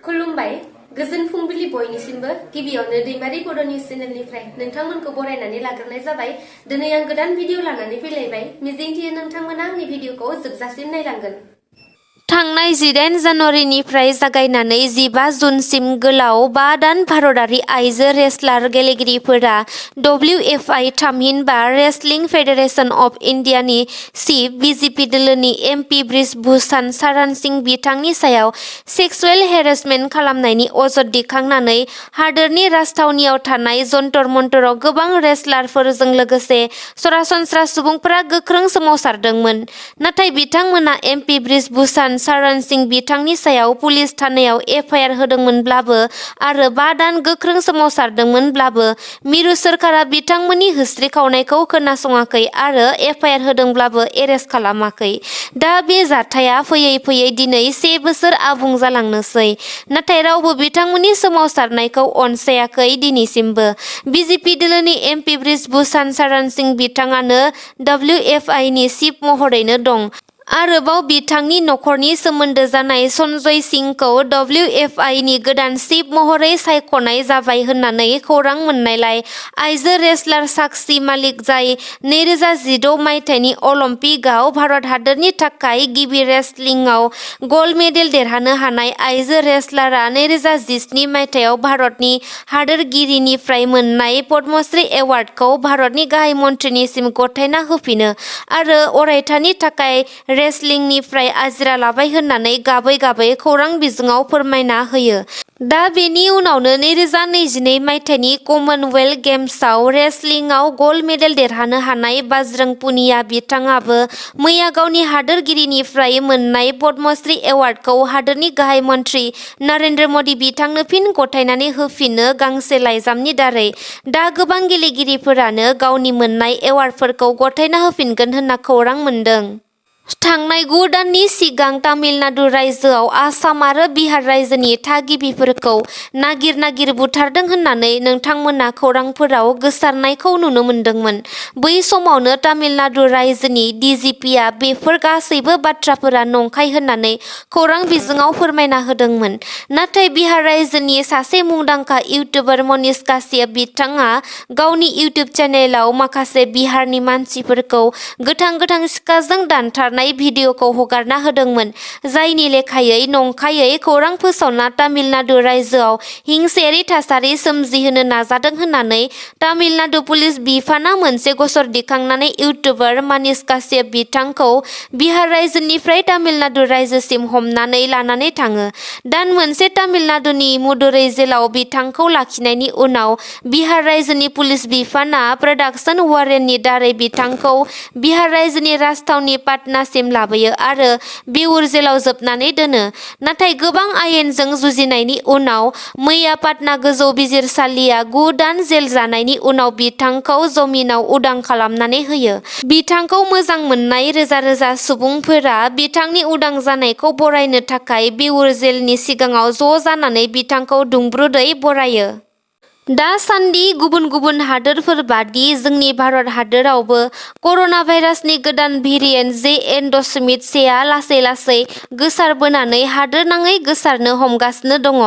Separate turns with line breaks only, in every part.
खुलुमबाय गोजोन फुंबिलि बयनिसिमबो गिबियावनो दैमारि बड' निउस चेनेलनिफ्राय नोंथांमोनखौ बरायनानै लाग्रोनाय जाबाय। दिनै आं गोदान भिडिअ लानानै फैलायबाय। मिजिंथियो नोंथांमोना आंनि भिडिअखौ जोबजासिम नायलांगोन। थांनाय 18 जानुवारिनिफ्राय जागायनानै 15 जुनसिम गोलाव 5 दान भारतारि आइजो रेसलार गेलेगिरिफोरा WFI थामहिनबा रेसलिं फेडारेशन अफ इन्डियानि चिफ बिजेपि दोलोनि एमपि ब्रिजभूषण शरण सिंह बिथांनि सायाव सेक्सुवेल हेरेसमेन्ट खालामनायनि अजद दैखांनानै हादोरनि राजथावनियाव थानाय जन्तर मन्तराव गोबां रेसलारफोरजों लोगोसे सरासनस्रा सुबुंफोरा गोख्रों सोमावसारदोंमोन। नाथाय बिथांमोना एमपि ब्रिजभूषण शरण सिंह बिथांनि सायाव पुलिस थानायाव एफआइआर होदोंमोनब्लाबो आरो 5 दान गोख्रों सोमावसारदोंमोनब्लाबो मिरु सोरखारा बिथांमोननि हिस्ट्रि खावनायखौ खोनासङाखै आरो एफआइआर होदोंब्लाबो एरेस्ट खालामाखै। दा बे जाथाया फैयै फैयै दिनै 1 बोसोर आबुं जालांनोसै। नाथाय रावबो बिथांमोननि सोमावसारनायखौ अनसायाखै दिनैसिमबो। बिजेपि दोलोनि एमपि ब्रिजभूषण शरण सिंह बिथाङानो WFIनि चिफ महरैनो दं। आरोबाव बिथांनि नखरनि सोमोन्दो जानाय सन्जय सिंहखौ WFIनि गोदान चिफ महरै सायख'नाय जाबाय होननानै खौरां मोननायलाय आइजो रेसलार साक्षी मालिक जाय 2016 मायथाइनि अलिम्पिकआव भारत हादोरनि थाखाय गिबि रेसलिंआव गल्ड मेडेल देरहानो हानाय आइजो रेसलारआ 2017 मायथाइयाव भारतनि हादोरगिरिनिफ्राय मोननाय पद्मश्री एवार्डखौ भारतनि गाहाय मन्थ्रिनिसिम गथायना होफिनो आरो अरायथानि थाखाय रेसलिंनिफ्राय आजिरा लाबाय होननानै गाबै गाबै खौरां बिजोङाव फोरमायना होयो। दा बेनि उनावनो 2022 मायथाइनि कमनवेल्थ गेम्सआव रेसलिंआव गल्ड मेडेल देरहानो हानाय बाजरंग पुनिया बिथाङाबो मैया गावनि हादोरगिरिनिफ्राय मोननाय पद्मश्री एवार्डखौ हादोरनि गाहाय मन्थ्रि नरेन्द्र मदि बिथांनो फिन गथायनानै होफिनो गांसे लाइजामनि दारै। दा गोबां गेलेगिरिफोरानो गावनि मोननाय एवार्डफोरखौ गथायना होफिनगोन होनना खौरां मोन्दों। थांनाय 9 दाननि सिगां तामिलनाडु रायजोआव आसाम आरो बिहार रायजोनि थागिबिफोरखौ नागिर बुथारदों होननानै नोंथांमोना खौरांफोराव गोसारनायखौ नुनो मोन्दोंमोन। बै समावनो तामिलनाडु रायजोनि डिजिपिआ बेफोर गासैबो बाथ्राफोरा नंखाय होननानै खौरां बिजोङाव फोरमायना होदोंमोन। नाथाय बिहार रायजोनि सासे मुंदांखा इउटुबार मनीष काश्यप बिथाङा गावनि इउटुब चेनेलाव माखासे बिहारनि मानसिफोरखौ गोथां सिखाजों दानथारनाय भिडिअखौ हगारना होदोंमोन। जायनि लेखायै नंखायै खौरां फोसावना तामिलनाडु रायजोआव हिंसायारि थासारि सोमजिहोनो नाजादों होननानै तामिलनाडु पुलिस बिफाना मोनसे गसर दिखांनानै इउटुबार मनीष काश्यप बिथांखौ बिहार रायजोनिफ्राय तामिलनाडु रायजोसिम हमनानै लानानै थाङो। दान मोनसे तामिलनाडुनि मदुरै जेलाव बिथांखौ लाखिनायनि उनाव बिहार रायजोनि पुलिस बिफाना प्रडाक्शन वारेन्टनि दारै बिथांखौ बिहार रायजोनि राजथावनि पाटनासिम लाबोयो आरो बेउर जेलाव जोबनानै दोनो। नाथाय गोबां आयेनजों जुजिनायनि उनाव मैया पाटना गोजौ बिजिरसालिया 9 दान जेल जानायनि उनाव बिथांखौ जमिनाव उदां खालामनानै होयो। बिथांखौ मोजां मोननाय रोजा रोजा सुबुंफोरा बिथांनि उदां जानायखौ बरायनो थाखाय बेउर जेलनि सिगाङाव ज' जानानै बिथांखौ दुंब्रुदै बरायो। दासान्दि गुबुन हादोरफोर बादि जोंनि भारत हादोरावबो कर'ना भाइरासनि गोदान भेरिएन्ट JN.1आ लासै गोसारबोनानै हादोरनाङै गोसारनो हमगासिनो दङ।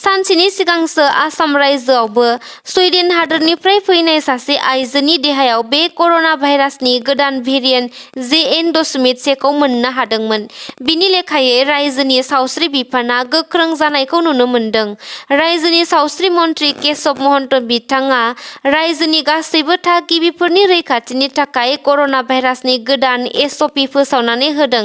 सानसेनि सिगांसो आसाम रायजोआवबो सुइडेन हादोरनिफ्राय फैनाय सासे आइजोनि देहायाव बे कर'ना भाइरासनि गोदान भेरिएन्ट JN.1खौ मोननो हादोंमोन। बिनि लेखायै रायजोनि सावस्रि बिफाना गोख्रों जानायखौ नुनो मोन्दों। रायजोनि सावस्रि मन्थ्रि केशव महन्त बिथाङा रायजोनि गासैबो थागिबिफोरनि रैखाथिनि थाखाय कर'ना भाइरासनि गोदान SOP फोसावनानै होदों।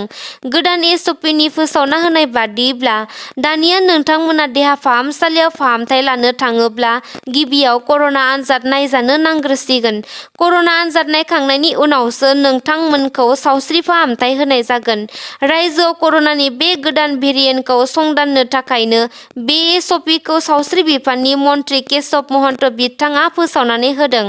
गोदान SOPनि फोसावना होनाय बादिब्ला दानिया नोंथांमोना देहा फाहामसालियाव फाहामथाय लानो थाङोब्ला गिबियाव कर'ना आनजाद नायजानो नांग्रोसिगोन। कर'ना आनजाद नायखांनायनि उनावसो नोंथांमोनखौ सावस्रि फाहामथाय होनाय जागोन। रायजोआव कर'नानि बे गोदान भेरिएन्टखौ संदाननो थाखायनो बे SOPखौ सावस्रि बिफाननि मन्थ्रि केशव महन्त बिथाङा फोसावनानै होदों।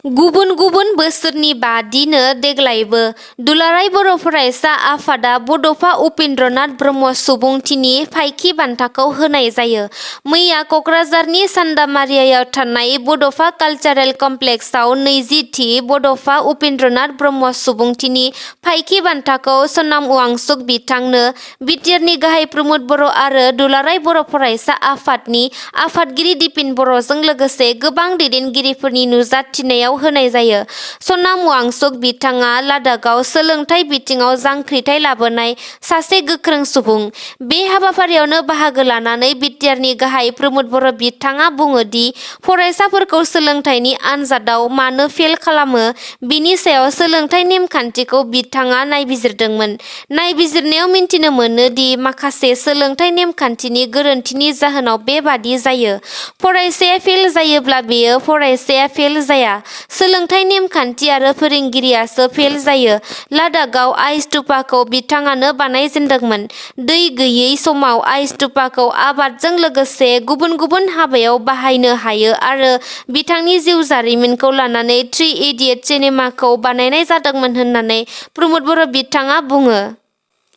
गुबुन गुबुन बोसोरनि बादिनो देग्लायबो दुलाराय बर' फरायसा आफादा बड'फा उपेन्द्रनाथ ब्रह्म सुबुंथिनि फायखि बान्थाखौ होनाय जायो। मैया क'क्राझारनि सान्दामारियायाव थानाय बड'फा कालचारेल कमप्लेक्सआव 20थि बड'फा उपेन्द्रनाथ ब्रह्म सुबुंथिनि फायखि बान्थाखौ सनाम वांसुक बिथांनो बिटिआरनि गाहाय प्रमद बर' आरो दुलाराय बर' फरायसा आफादनि आफादगिरि दिपिन बर'जों लोगोसे गोबां दैदेनगिरिफोरनि नुजाथिनायाव होनाय जायो। सनाम वांसुक बिथाङा लादाखआव सोलोंथाइ बिथिङाव जांख्रिथाय लाबोनाय सासे गोख्रों सुबुं। बे हाबाफारियावनो बाहागो लानानै बिटिआरनि गाहाय प्रमद बर' बिथाङा बुङो दि फरायसाफोरखौ सोलोंथाइनि आनजादाव मानो फेल खालामो बिनि सायाव सोलोंथाइ नेमखान्थिखौ बिथाङा नायबिजिरदोंमोन। नायबिजिरनायाव मिन्थिनो मोनो दि माखासे सोलोंथाइ नेमखान्थिनि गोरोन्थिनि जाहोनाव बेबादि जायो। फरायसाया फेल जायोब्ला बेयो फरायसाया फेल जाया, सोलोंथाइ नेमखान्थि आरो फोरोंगिरियासो फेल जायो। लादाखआव आइ स्तुपाखौ बिथाङानो बानायजेनदोंमोन। दै गैयै समाव आइ स्तुपाखौ आबादजों लोगोसे गुबुन गुबुन हाबायाव बाहायनो हायो आरो बिथांनि जिउ जारिमिनखौ लानानै 3 इडियट सिनेमाखौ बानायनाय जादोंमोन होननानै प्रमद बर' बिथाङा बुङो।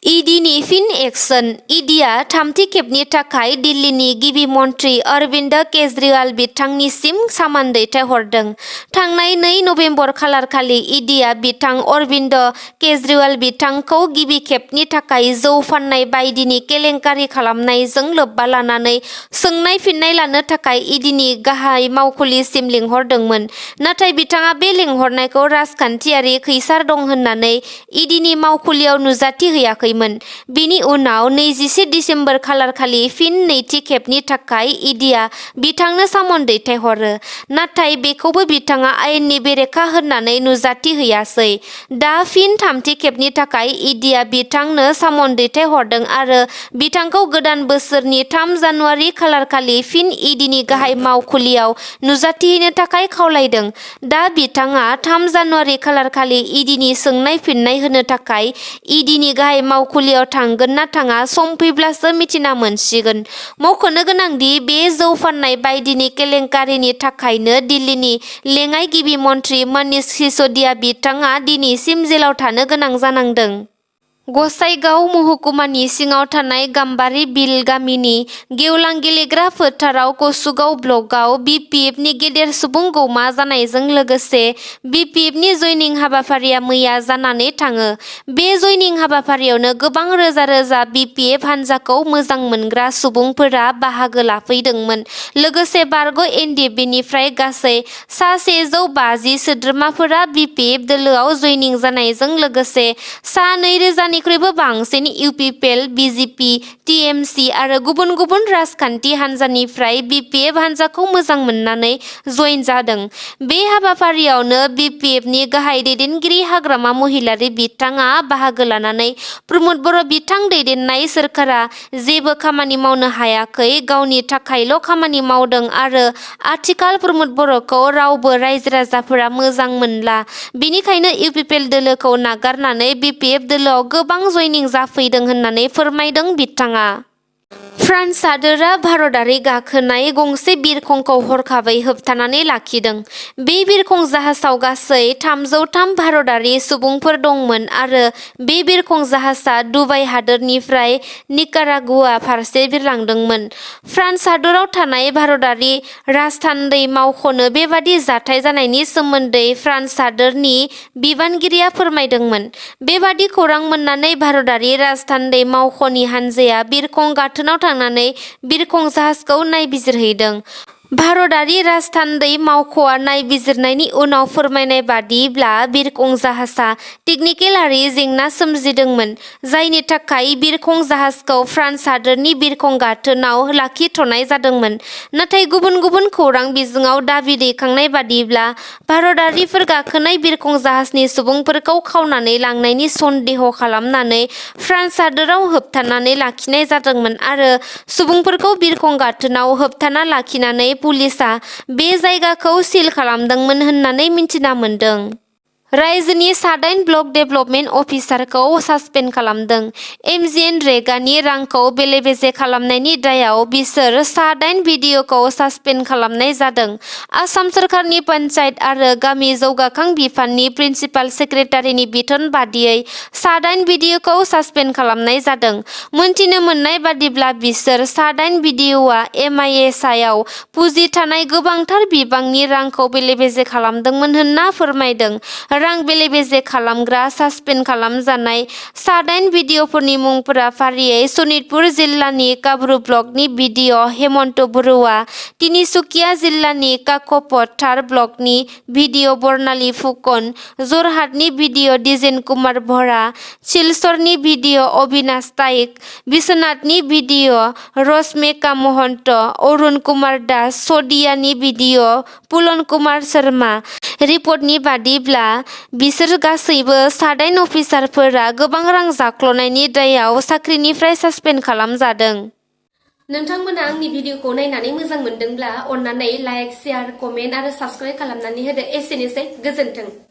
इडिनि फिन एक्सन। इडिया थामथि खेबनि थाखाय दिल्लीनि गिबि मन्थ्रि अरविन्द केजरीवाल बिथांनिसिम सामोन दैथायहरदों। थांनाय 2 नबेम्बर खालारखालि इडिया बिथां अरविन्द केजरीवाल बिथांखौ गिबि खेबनि थाखाय जौ फाननाय बायदिनि केलेंकारि खालामनायजों लोब्बा लानानै सोंनाय फिननाय लानो थाखाय इडिनि गाहाय मावखुलिसिम लिंहरदोंमोन। नाथाय बिथाङा बे लिंहरनायखौ राजखान्थियारि खैसार दं होननानै इडिनि मावखुलियाव नुजाथिहैयाखैमोन। बिनि उनाव 21 दिसेम्बर खालारखालि फिन नैथि खेबनि थाखाय इडिया बिथांनो सामोन दैथायहरो। नाथाय बेखौबो बिथाङा आयेननि बेरेखा होननानै नुजाथिहैयासै। दा फिन थामथि खेबनि थाखाय इडिया बिथांनो सामोन दैथायहरदों आरो बिथांखौ गोदान बोसोरनि 3 जानुवारि खालारखालि फिन इडिनि गाहाय मावखुलियाव नुजाथिहैनो थाखाय खावलायदों। दा बिथाङा 3 जानुवारि खालारखालि इडिनि सोंनाय फिननाय होनो थाखाय इडिनि गाहाय मावखुलियाव थांगोन ना थाङा सम फैब्लासो मिथिना मोनसिगोन। मख'नो गोनांदि बे जौ फाननाय बायदिनि केलेंकारिनि थाखायनो दिल्लीनि लेङाइ गिबि मन्थ्रि मनीष सिसोदिया बिथाङा दिनैसिम जेलाव थानो गोनां जानांदों। गसाइगाव महकुमानि सिङाव थानाय गाम्बारि बिल गामिनि गेवलां गेलेग्रा फोथाराव कसुगाव ब्लकआव बिपिएफनि गेदेर सुबुं गौमा जानायजों लोगोसे बिपिएफनि जयनिं हाबाफारिया मैया जानानै थाङो। बे जयनिं हाबाफारियावनो गोबां रोजा रोजा बिपिएफ हान्जाखौ मोजां मोनग्रा सुबुंफोरा बाहागो लाफैदोंमोन। लोगोसे बारग' एनडिएफबिनिफ्राय गासै सा 150 सोद्रोमाफोरा बिपिएफ दोलोआव जयनिं जानायजों लोगोसे सा 2000निख्रुइबो बांसिन इउपिपिएल, बिजेपि, टिएमसि आरो गुबुन गुबुन राजखान्थि हान्जानिफ्राय बिपिएफ हान्जाखौ मोजां मोननानै जयेन जादों। बे हाबाफारियावनो बिपिएफनि गाहाय दैदेनगिरि हाग्रामा महिलारी बिथाङा बाहागो लानानै प्रमद बर' बिथां दैदेननाय सोरखारा जेबो खामानि मावनो हायाखै, गावनि थाखायल' खामानि मावदों आरो आथिखाल प्रमद बर'खौ रावबो रायजो राजाफोरा मोजां मोनला। बिनिखायनो इउपिपिएल दोलोखौ नागारनानै बिपिएफ दोलोआव गोबां जयनिं जाफैदों होननानै फोरमायदों बिथाङा। फ्रान्स हादोरा भारतारि गाखोनाय गंसे बिरखंखौ हरखाबै होबथानानै लाखिदों। बे बिरखं जाहाजाव गासै 303 भारतारि सुबुंफोर दंमोन आरो बे बिरखं जाहाजा दुबाइ हादोरनिफ्राय निकारागुआ फारसे बिरलांदोंमोन। फ्रान्स हादराव थानाय भारतारि राजथान्दै मावख'नो बेबादि जाथाय जानायनि सोमोन्दै फ्रान्स हादोरनि बिबानगिरिया फोरमायदोंमोन। बेबादि खौरां मोननानै भारतारि राजथान्दै मावख'नि हानजाया बिरखं गाथोनाव थांनानै बिरखं जाहाजखौ नायबिजिरहैदों। भारतारि राजथान्दै मावख'आ नायबिजिरनायनि उनाव फोरमायनाय बादिब्ला बिरखं जाहाजा टेकनिकेलारि जेंना सोमजिदोंमोन, जायनि थाखाय बिरखं जाहाजखौ फ्रान्स हादोरनि बिरखं गाथोनाव लाखिथ'नाय जादोंमोन। नाथाय गुबुन गुबुन खौरां बिजोङाव दाबि दैखांनाय बादिब्ला भारतारिफोर गाखोनाय बिरखं जाहाजनि सुबुंफोरखौ खावनानै लांनायनि सन्देह खालामनानै फ्रान्स हादोराव होबथानानै लाखिनाय जादोंमोन आरो सुबुंफोरखौ बिरखं गाथोनाव होबथाना लाखिनानै पुलिसआ बे जायगाखौ सिल खालामदोंमोन होननानै मिन्थिना मोन्दों।
रायजोनि सा8 ब्लक डेभेलपमेन्ट अफिसारखौ सासपेन्ड खालामदों। एमजिएन रेगानि रांखौ बेले-बेजे खालामनायनि दायाव बिसोर सा8 बिडिअ'खौ सासपेन्ड खालामनाय जादों। आसाम सोरखारनि पन्चायत आरो गामि जौगाखां बिफाननि प्रिन्सिपाल सेक्रेटारिनि बिथोन बादियै सा8 बिडिअ'खौ सासपेन्ड खालामनाय जादों। मोनथिनो मोननाय बादिब्ला बिसोर सा8 बिडिअ'आ एमआइएसआव पुঁজি थानाय गोबांथार बिबांनि रांखौ बेले-बेजे खालामदोंमोन होनना फोरमायदों। रां बेले-बेजे खालामग्रा सासपेन्ड खालामजानाय सा8 बिडिअ'फोरनि मुंफोरा फारियै सनितपुर जिल्लानि काब्रु ब्लकनि बिडिअ' हेमन्त बरुवा, तिनिसुकिया जिल्लानि काक'पथार ब्लकनि बिडिअ' बर्नाली फुकन, जरहाटनि बिडिअ' दिजेन कुमार भरा, सिलचरनि बिडिअ' अबिनाश ताइक, बिश्वनाथनि बिडिअ' रश्मेका महन्त, अरुण कुमार दास, सदियानि बिडिअ' पुलन कुमार शर्मा। रिपर्टनि बादिब्ला बिसोर गासैबो सा8 अफिसारफोरा गोबां रां जाख्ल'नायनि दायाव साख्रिनिफ्राय सासपेन्ड खालामजादों।
नोंथांमोना आंनि भिडिअखौ नायनानै मोजां मोनदोंब्ला अन्नानै लाइक, शेयार, कमेन्ट आरो साबस्क्राइब खालामनानै होदो। एसेनोसै, गोजोन्थों।